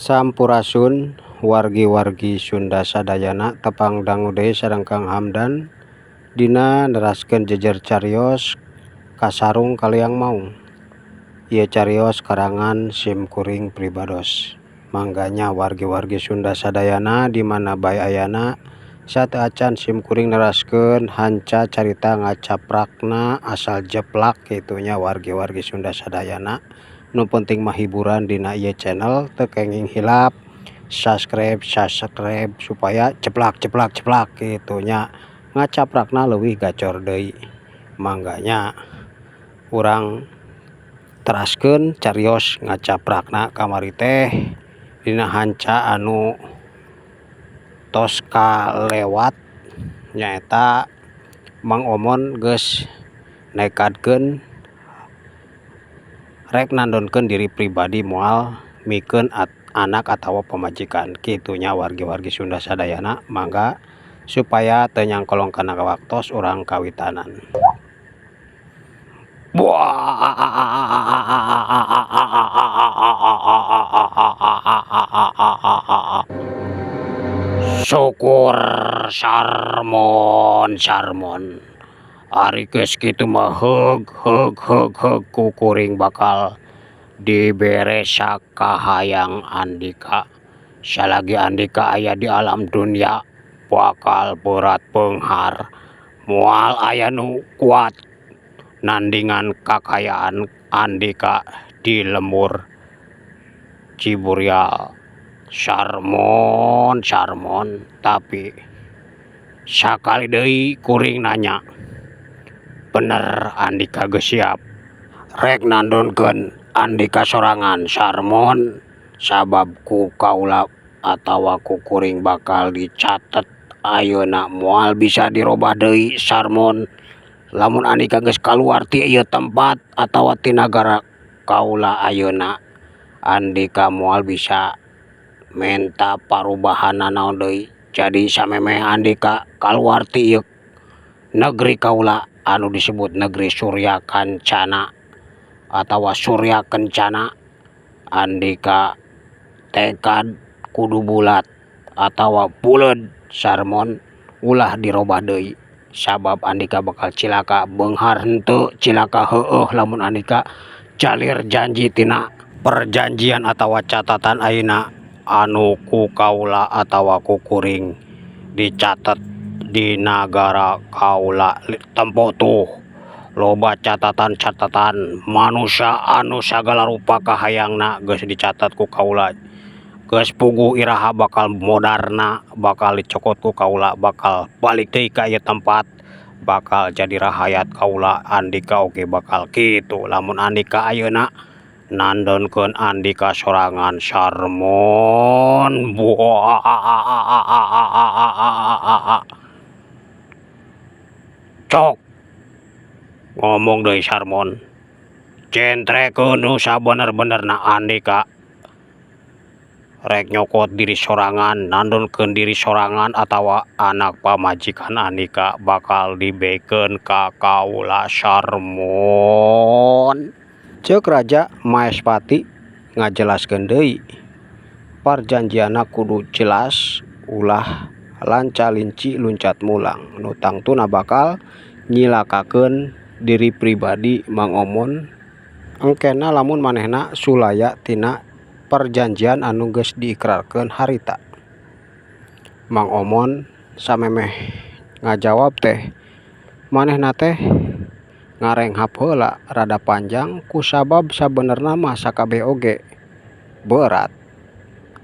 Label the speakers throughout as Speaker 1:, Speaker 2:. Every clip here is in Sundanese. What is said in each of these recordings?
Speaker 1: Sampurasun wargi-wargi Sunda sadayana tepang dangu deui sareng Kang Hamdan dina neraskeun jejer carios kasarung kaliang maung. Ieu carios karangan sim kuring pribados. Mangga nya wargi-wargi Sunda sadayana di mana bae ayana sateuacan sim kuring neraskeun hanca carita ngacaprakna asal jeplak kitu nya wargi-wargi Sunda sadayana. Nu penting mah hiburan dina ieu channel teu kenging hilap subscribe subscribe supaya jeplak jeplak jeplak kitu nya ngacaprakna leuwih gacor deui. Mangga nya urang teraskeun carios ngacaprakna kamari teh dina hanca anu tos kalewat nyaeta Mang Omon geus nekadkeun rek nandonkeun diri pribadi moal mikeun anak atawa pamajikan kitu nya wargi-wargi Sunda sadayana mangga supaya teu nyangkolong kana waktos urang kawitanan. Syukur sarmon sarmon ari geus kitu mah heug heug heug heug ku kuring bakal dibere sakahayang andika salagi andika aya di alam dunya bakal berat beunghar moal aya nu kuat nandingan kakayaan andika di lembur Ciburial sarmon sarmon tapi sakali deui kuring nanya bener andika geus siap rek nandonkeun andika sorangan sarmon sabab ku kaula atawa ku kuring bakal dicatet ayeuna moal bisa dirobah deui sarmon lamun andika geus kaluar ti ieu tempat atawa ti nagara kaula ayeuna andika moal bisa menta parubahan nanaon deui jadi samemeh andika kaluar ti ieu negeri kaula anu disebut negeri Surya Kancana atawa Surya Kencana andika tekad kudu bulat atawa buleud sarmon ulah dirobah deui sabab andika bakal cilaka beunghar henteu cilaka heueuh lamun andika jalir janji tina perjanjian atawa catatan ayeuna anu ku kaula atawa ku kuring dicatet di nagara kaula tempo tuh loba catatan-catatan manusia anu sagala rupa kahayangna geus dicatet ku kaula geus puguh iraha bakal modarna bakal dicokot ku kaula bakal balik deui ka ieu tempat bakal jadi rahayat kaula andika oge bakal kitu lamun andika ayeuna nandonkeun andika sorangan sarmon. Cok ngomong deui sarmon jentrekeun nu sabener-benerna andika rek nyokot diri sorangan nandonkeun diri sorangan atawa anak pamajikan andika bakal dibekeun ka kaula sarmon. Ceuk Raja Maespati ngajelaskeun deui parjanjianna kudu jelas ulah lanca linci luncat mulang nu tangtuna bakal nyilakakeun diri pribadi Mang Omon engkena lamun manehna sulaya tina perjanjian anu geus diikrarkeun harita. Mang Omon samemeh ngajawab teh manehna teh ngarenghap heula rada panjang kusabab sabenerna mah sakabeh oge berat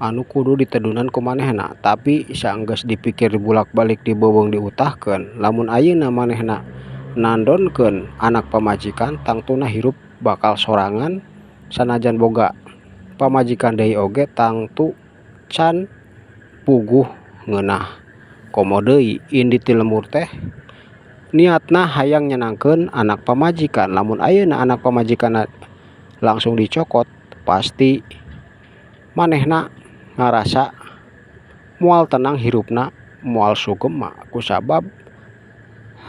Speaker 1: anu kudu ditedunan ku manehna tapi saenggeus dipikir bulak-balik dibeuweung diutahkeun lamun ayeuna manehna nandonkeun anak pamajikan tangtuna hirup bakal sorangan sanajan boga pamajikan deui oge tangtu can puguh ngeunah komo deui indit ti lembur teh niatna hayang nyenangkeun anak pamajikan lamun ayeuna anak pamajikanna langsung dicokot pasti manehna ngarasa moal tenang hirupna moal sugema kusabab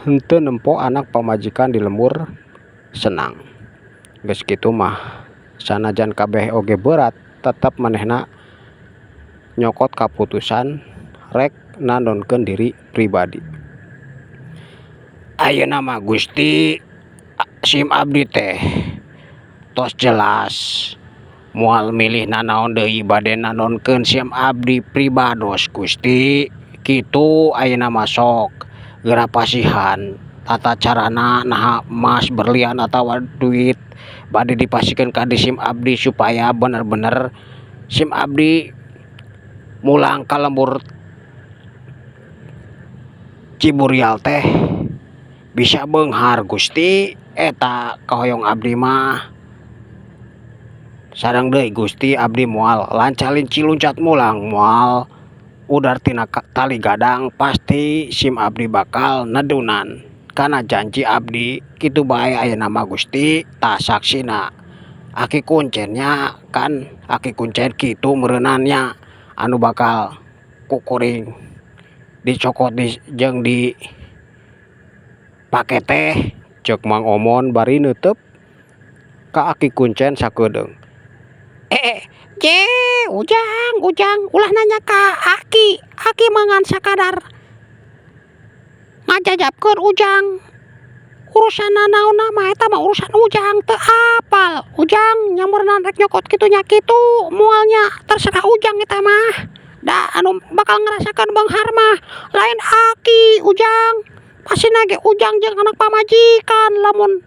Speaker 1: henteu nempo anak pamajikan di lembur senang. Geus kitu mah sanajan kabeh oge berat tetep manehna Nyokot kaputusan rek nandonkeun diri pribadi. Ayeuna mah Gusti, sim abdi teh tos jelas moal milih nanaon deui bade nandonkeun sim abdi pribados Gusti. Kitu ayeuna mah sok geura pasihan tata carana naha emas berlian atawa duit bade dipasihkeun ka sim abdi supaya bener-bener sim abdi mulang ka lembur Ciburial teh bisa beunghar Gusti. Eta kahoyong abdi mah. Sareng deui Gusti, abdi moal lanca linci luncat mulang, moal udar tina tali gadang, pasti sim abdi bakal nedunan kana janji abdi. Kitu bae ayeuna mah Gusti. Tah, saksina Aki Kuncen nya kan, Aki Kuncen kitu meureunan nya anu bakal ku kuring dicokot di jeung di pake teh, ceuk Mang Omon bari neuteup ka Aki Kuncen sakedeung. Eh, je Ujang, Ujang, ulah nanya ka Aki. Aki mah ngan sakadar ngajajabkeun Ujang. Urusan nanaonna mah eta mah urusan Ujang, teu apal Ujang nya meureunan rek nyokot kitu nya kitu moal nya, terserah Ujang eta mah. Da anu bakal ngarasakeun beunghar mah lain Aki, Ujang. Pastina ge Ujang jeung anak pamajikan lamun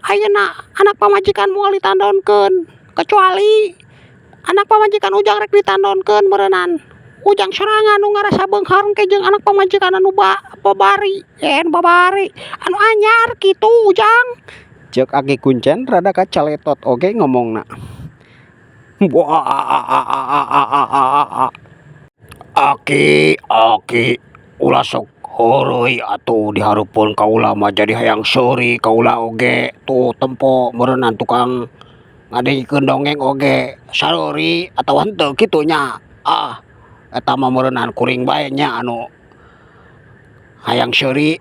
Speaker 1: ayeuna anak pamajikan moal ditandonkeun, kecuali anak pamajikan Ujang rek ditandonkeun, meureunan Ujang sorangan nu ngarasa beunghar engke jeung anak pamajikan anu babari, eh, nu babari anu anyar kitu, Ujang. Ceuk Aki Kuncen rada kacaletot oge ngomongna. Buah, Aki, Aki, ulah sok heureuy atuh di hareupeun kaula mah, jadi hayang seuri kaula oge. Tuh, tempo meureunan tukang ngadengikeun dongeng oge sareuri atawa henteu kitu nya. Ah, eta mah meureunan kuring bae nya anu hayang seuri.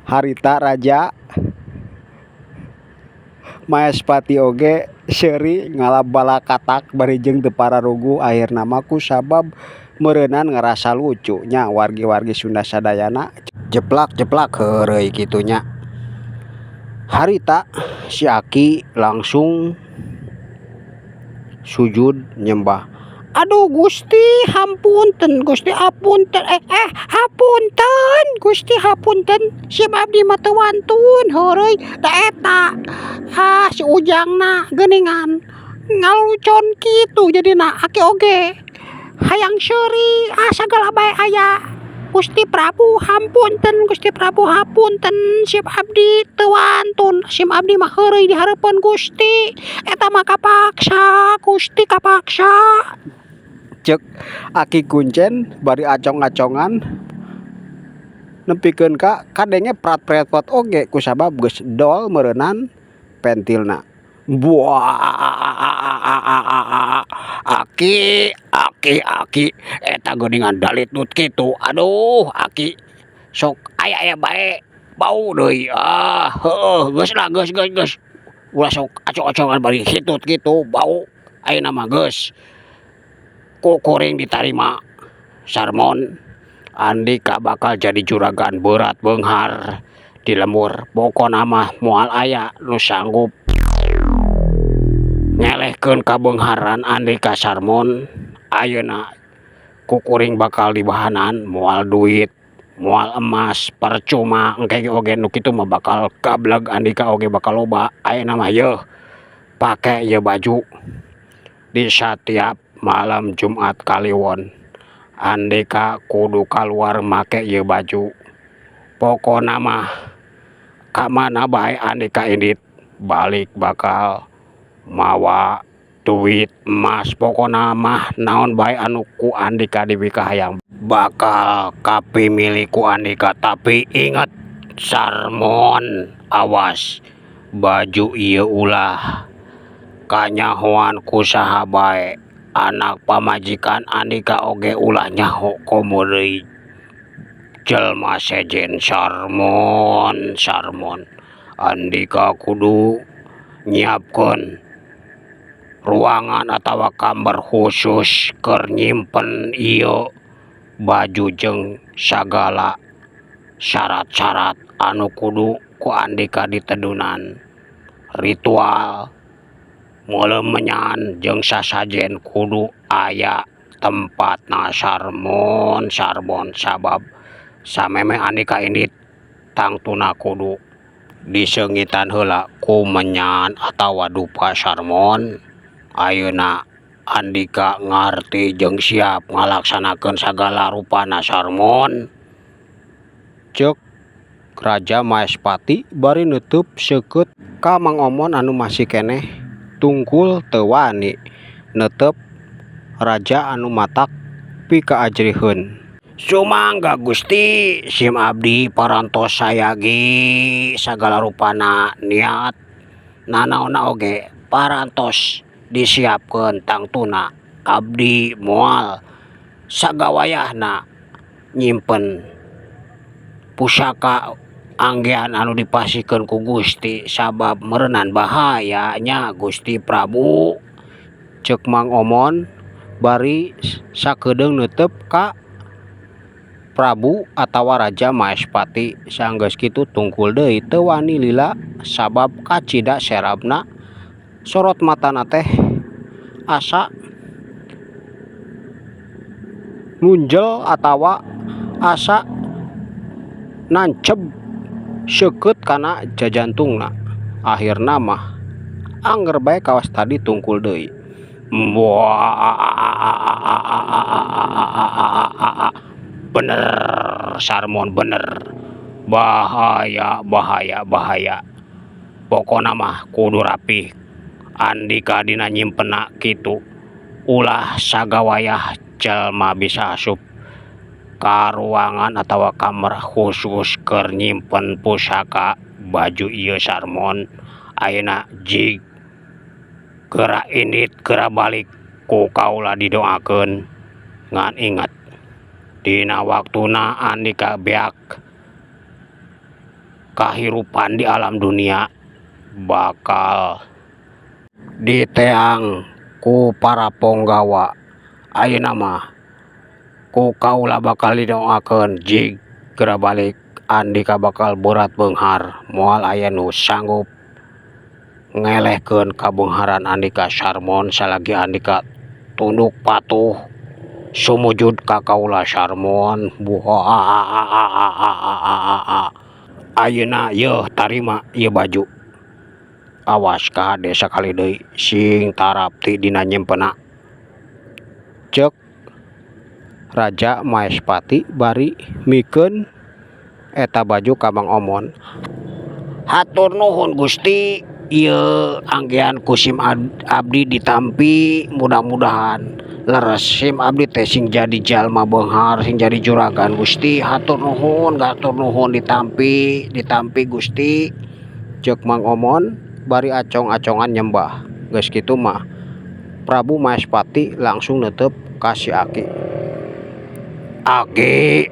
Speaker 1: Harita Raja Maespati oge seuri ngalabalakatak bari jeung teu pararuguh. Akhirna mah ku sabab meureunan ngarasa lucu nya, wargi-wargi Sunda sadayana jeplak-jeplak heureuy kitu nya. Harita si Aki langsung sujud nyembah. Aduh Gusti, hapunten Gusti, hapunten, eh eh hapunten Gusti, hapunten, sim abdi mah teu wantun heureuy. Da eta, ah, si Ujangna geuningan ngalucon kitu, jadina Aki oge hayang seuri. Ah, sagala bae aya. Gusti Prabu, hapunten Gusti Prabu, hapunten, sim abdi teu wantun, sim abdi mah heureuy di hareupeun Gusti, eta mah kapaksa Gusti, kapaksa, ceuk Aki Kuncen bari acong-acongan nepikeun ka kadenge prat-prepot oge kusabab geus dol meureunan pentilna. Buah, Aki, Aki, Aki, eta geuningan dalitut kitu. Aduh Aki, sok aya-aya bae, bau deui. Ah, heueuh, geus lah, geus, geus, geus, ulah sok acong-acongan bari hitut kitu, bau. Ayeuna mah geus ku kuring ditarima Sarmon, Andika bakal jadi juragan beurat beunghar di lembur. Pokona mah moal aya nu sanggup ngelehkeun kabeungharan Andika Sarmon. Ayeuna ku kuring bakal dibahanan, moal duit, moal emas, percuma engke oge nu kitu mah bakal gableg Andika oge bakal loba. Ayeuna mah yeuh, pake ieu baju. Di satiap malam Jumat Kaliwon Andika kudu kaluar make ieu baju. Pokona mah ka mana bae Andika indit, balik bakal mawa duit, emas, pokona mah naon bae anu ku Andika dipikahayang bakal kapimilik ku Andika. Tapi inget Sarmon, awas, baju ieu ulah kanyahoan ku saha bae, anak pamajikan Andika oge ulah nyaho, komo deui jelema sejen. Sarmon, Sarmon. Andika kudu nyiapkeun ruangan atawa kamar khusus keur nyimpen ieu baju jeung sagala syarat-syarat anu kudu ku andika ditedunan ritual meuleum menyan jeung sasajen kudu aya tempatna Sarmon Sarmon sabab samemeh andika indit tangtuna kudu diseungitan heula ku menyan atawa dupa Sarmon. Ayeuna andika ngarti jeung siap ngalaksanakeun sagala rupana Sarmon. Ceuk Raja Maespati bari neuteub seukeut ka Mang Omon anu masih keneh tungkul teu wani neuteup raja anu matak pikaajriheun. Sumangga Gusti sim abdi parantos sayagi sagala rupana niat nanaonna oge parantos disiapkeun tangtuna abdi moal sagawayahna nyimpen pusaka anggean anu dipasihkeun ku Gusti sabab meureunan bahaya nya Gusti Prabu. Ceuk Mang Omon bari sakedeung neuteub ka Prabu atawa Raja Maespati sanggeus kitu tungkul deui teu wani lila sabab kacida serabna sorot matana teh asa nunjel atawa asa nanceb seukeut kana jajantungna. Akhirna mah angger bae kawas tadi tungkul deui. Bener Sarmon bener bahaya bahaya bahaya pokona mah kudu rapih andika dina nyimpenna kitu ulah sagawayah jalma bisa asup ka ruangan atawa kamar khusus keur nyimpen pusaka baju ieu Sarmon. Ayeuna jig geura indit geura balik ku kaula didoakeun ngan inget dina waktuna andika beak kahirupan di alam dunia bakal diteang ku para ponggawa. Ayeuna mah ku kaula bakal didoakeun jig geura balik andika bakal beurat beunghar moal aya nu sanggup ngelehkeun kabeungharan andika Sarmon salagi andika tunduk patuh sumujud ka kaula Sarmon. Ayeuna yeuh tarima ieu baju awas kahade sakali deui sing tarapti dina nyimpenna. Ceuk Raja Maespati bari mikeun eta baju ka Mang Omon. Hatur nuhun Gusti ieu anggean ku sim abdi ditampi mudah-mudahan leres sim abdi teh sing jadi jalma beunghar sing jadi juragan Gusti. Hatur nuhun ditampi ditampi Gusti. Ceuk Mang Omon bari acong-acongan nyembah. Geus kitu mah Prabu Maespati langsung neuteub ka si Aki. Aki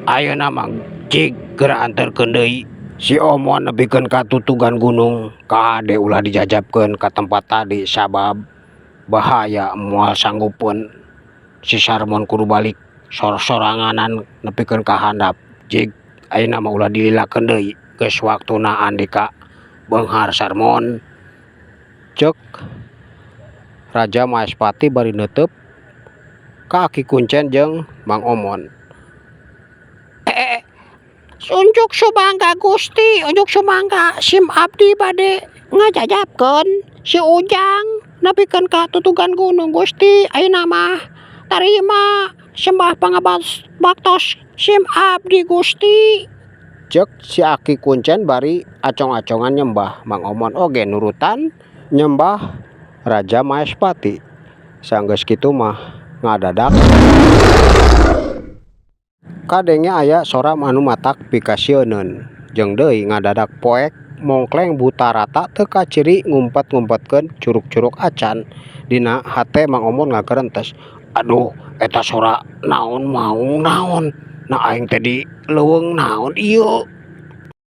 Speaker 1: ayeuna mah jig geura anterkeun deui si Omon nepikeun ka tutugan gunung kahade ulah dijajabkeun ka tempat tadi sabab bahaya moal sanggupeun si Sarmon kudu balik sor-soranganan nepikeun ka handap. Jig ayeuna mah ulah dililakeun deui geus waktuna andika beunghar Sarmon. Ceuk Raja Maespati bari neuteub ka Aki Kuncen jeung Mang Omon. Unjuk sumangga Gusti, unjuk sumangga sim abdi bade ngajajabkeun si Ujang nepikeun ka tutugan gunung Gusti. Ayeuna mah tarima sembah pangabaktos sim abdi Gusti. Ceuk si Aki Kuncen bari acong-acongan nyembah. Mang Omon oge nurutan nyembah Raja Maespati. Sanggeus kitu mah ngadadak kadenge aya sora anu matak pikasieuneun jeung deui ngadadak poek mongkleng buta rata teu kaciri ngumpet-ngumpetkeun curug-curug acan. Dina hate Mang Omon ngagerentes, aduh eta sora naon maung naon, nah aing teh di leuweung naon ieu.